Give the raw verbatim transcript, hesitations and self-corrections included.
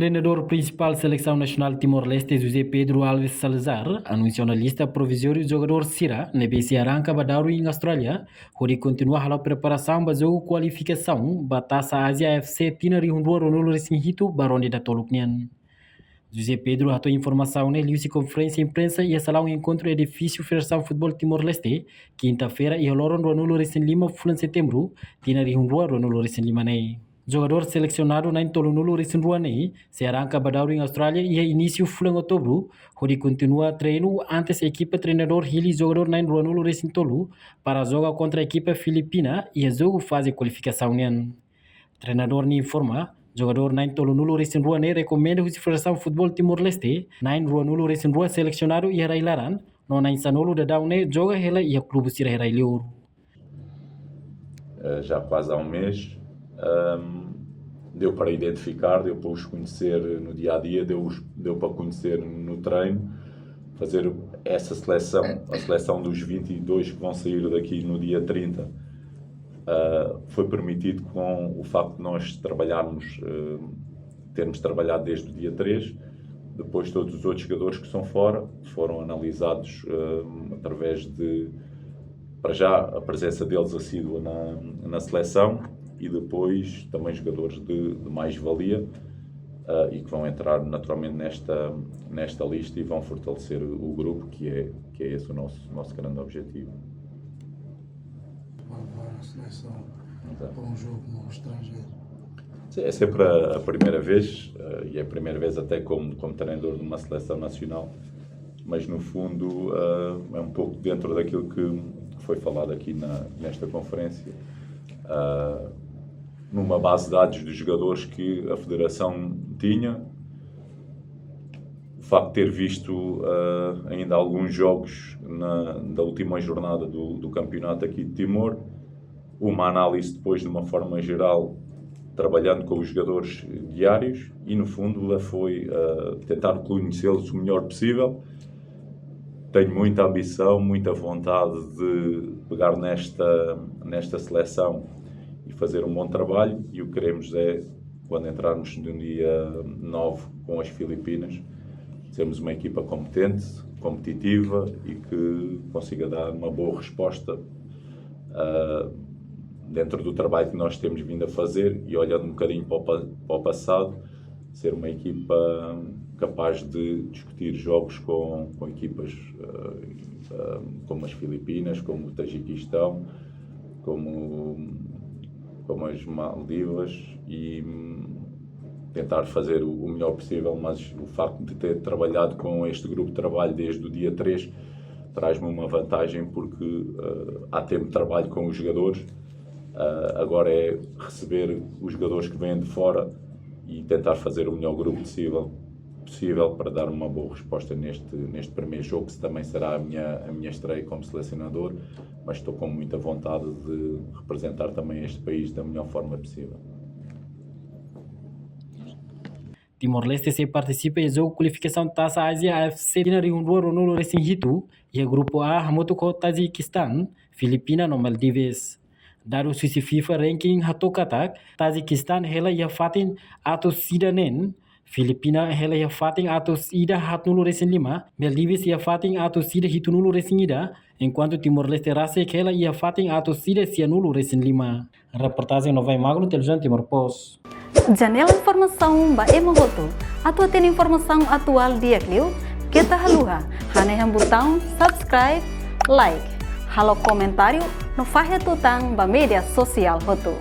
Treinadór prinsipál Selesaun Nasionál Timor-Leste, José Pedro Alves Salazar, anunsia ona lista provizóriu jogadór sira ne'ebé sei arranka ba Darwin, Austrália, hodi kontinua hala'o preparasaun ba jogu kualifikasaun ba Taça Ásia A F C tinan rihun rua ruanulu resin hitu ba ronde datoluk nian. José Pedro hato'o informasaun ne'e liuhusi konferénsia imprensa iha salaun enkontru edifísiu Federasaun Futeból Timor-Leste, kinta-feira iha loron ruanulu resin lima fulan Setembru, tinan rihun rua ruanulu resin lima ne'e. Jogadór selesionadu na'in tolunulu resin rua ne'e sei arranka ba Darwin, Austrália iha inísiu fulan Outubru, hodi kontinua treinu antes ekipa treinadór hili jogadór na'in ruanulu resin tolu para joga kontra ekipa Filipina iha jogu faze kualifikasaun nian. Treinadór ne'e informa, jogadór na'in tolunulu resin rua ne'e rekomenda husi Federasaun Futeból Timor-Leste, na'in ruanulu resin rua selesionadu iha rai-laran, no na'in sanulu daudaun ne'e joga hela iha klube sira iha rai-li'ur. Eh, já quase há um mês. Ahm, deu para identificar, deu para os conhecer no dia a dia, deu, deu para conhecer no treino, fazer essa seleção, a seleção dos vinte e dois que vão sair daqui no dia trinta. Ah, foi permitido com o facto de nós trabalharmos, eh, termos trabalhado desde o dia três. Depois, todos os outros jogadores que são fora foram analisados, eh, através de, para já, a presença deles assídua na, na seleção e depois também jogadores de, de mais-valia, ah, e que vão entrar naturalmente nesta, nesta lista e vão fortalecer o, o grupo, que é, que é esse o nosso, nosso grande objetivo. Para a seleção, exato, para um jogo no estrangeiro. Sim, é sempre a, a primeira vez, eh, e é a primeira vez até como, como treinador de uma seleção nacional, mas no fundo, eh, é um pouco dentro daquilo que foi falado aqui na, nesta conferência. Ah, numa base de dados dos jogadores que a Federação tinha, o facto de ter visto, ah, ainda alguns jogos na, da última jornada do, do campeonato aqui de Timor, uma análise depois de uma forma geral, trabalhando com os jogadores diários e, no fundo, foi, ah, tentar conhecê-los o melhor possível. Tenho muita ambição, muita vontade de pegar nesta, nesta seleção e fazer um bom trabalho, e o que queremos é, quando entrarmos no dia nove com as Filipinas, sermos uma equipa competente, competitiva e que consiga dar uma boa resposta, ah, dentro do trabalho que nós temos vindo a fazer e olhando um bocadinho para o pa-, para o passado, ser uma equipa capaz de discutir jogos com, com equipas, ah, ah, como as Filipinas, como o Tajiquistão, como, como as Maldivas e, hum, tentar fazer o, o melhor possível, mas o facto de ter trabalhado com este grupo de trabalho desde o dia três traz-me uma vantagem porque, eh, há tempo de trabalho com os jogadores. Eh, agora é receber os jogadores que vêm de fora e tentar fazer o melhor grupo possível, possível para dar uma boa resposta neste, neste primeiro jogo, que também será a minha, a minha estreia como selecionador, mas estou com muita vontade de representar também este país da melhor forma possível. Timor-Leste sei partisipa iha jogu kualifikasaun Taça Ásia A F C tinan rihun rua ruanulu resin hitu, iha grupu A hamutuk ho Tajiquistão, Filipina no Maldives. Dadus husi FIFA ranking hato'o katak, Tajiquistão hela iha fatin atus ida neen, Filipina hela iha fatin atus ida haatnulu resin lima, Maldives iha fatin atus ida hitunulu resin ida, enkuantu Timor-Leste rasik hela iha fatin atus ida sianulu resin lima. Reportajen Novai Magno, Televizaun Timor Post. Janela informasaun ba ema hotu. Atu hatene informasaun atuál di'ak liu, keta haluha hanehan butaun subscribe, like, halo komentáriu no fahe tutan ba média sosiál hotu.